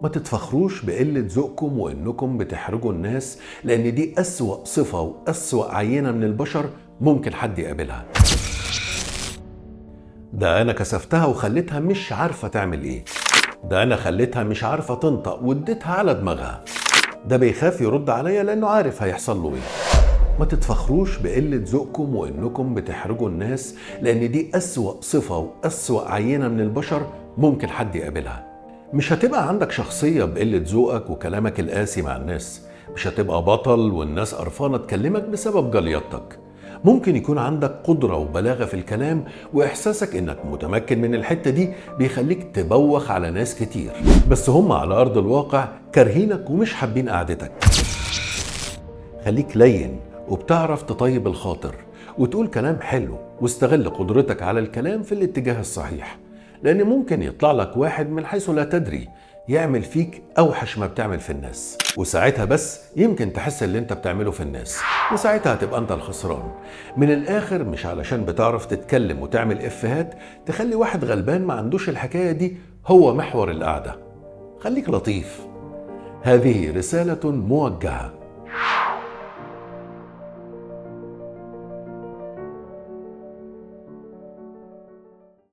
ما تتفخروش بقلة ذوقكم وإنكم بتحرجوا الناس، لأن دي أسوأ صفة وأسوأ عينة من البشر ممكن حد يقابلها. ده أنا كسفتها وخليتها مش عارفة تعمل إيه، ده أنا خليتها مش عارفة تنطق واديتها على دماغها، ده بيخاف يرد عليا لأنه عارف هيحصل له إيه. ما تتفخروش بقلة ذوقكم وإنكم بتحرجوا الناس، لأن دي أسوأ صفة وأسوأ عينة من البشر ممكن حد يقابلها. مش هتبقى عندك شخصية بقلة ذوقك وكلامك القاسي مع الناس، مش هتبقى بطل والناس قرفانة تكلمك بسبب جليطتك. ممكن يكون عندك قدرة وبلاغة في الكلام، وإحساسك إنك متمكن من الحتة دي بيخليك تبوخ على ناس كتير، بس هم على أرض الواقع كارهينك ومش حابين قعدتك. خليك لين وبتعرف تطيب الخاطر وتقول كلام حلو، واستغل قدرتك على الكلام في الاتجاه الصحيح، لأن ممكن يطلع لك واحد من حيث لا تدري يعمل فيك أوحش ما بتعمل في الناس، وساعتها بس يمكن تحس اللي انت بتعمله في الناس، وساعتها هتبقى انت الخسران. من الآخر، مش علشان بتعرف تتكلم وتعمل إفيهات تخلي واحد غلبان ما عندوش الحكاية دي هو محور القعدة. خليك لطيف. هذه رسالة موجهة.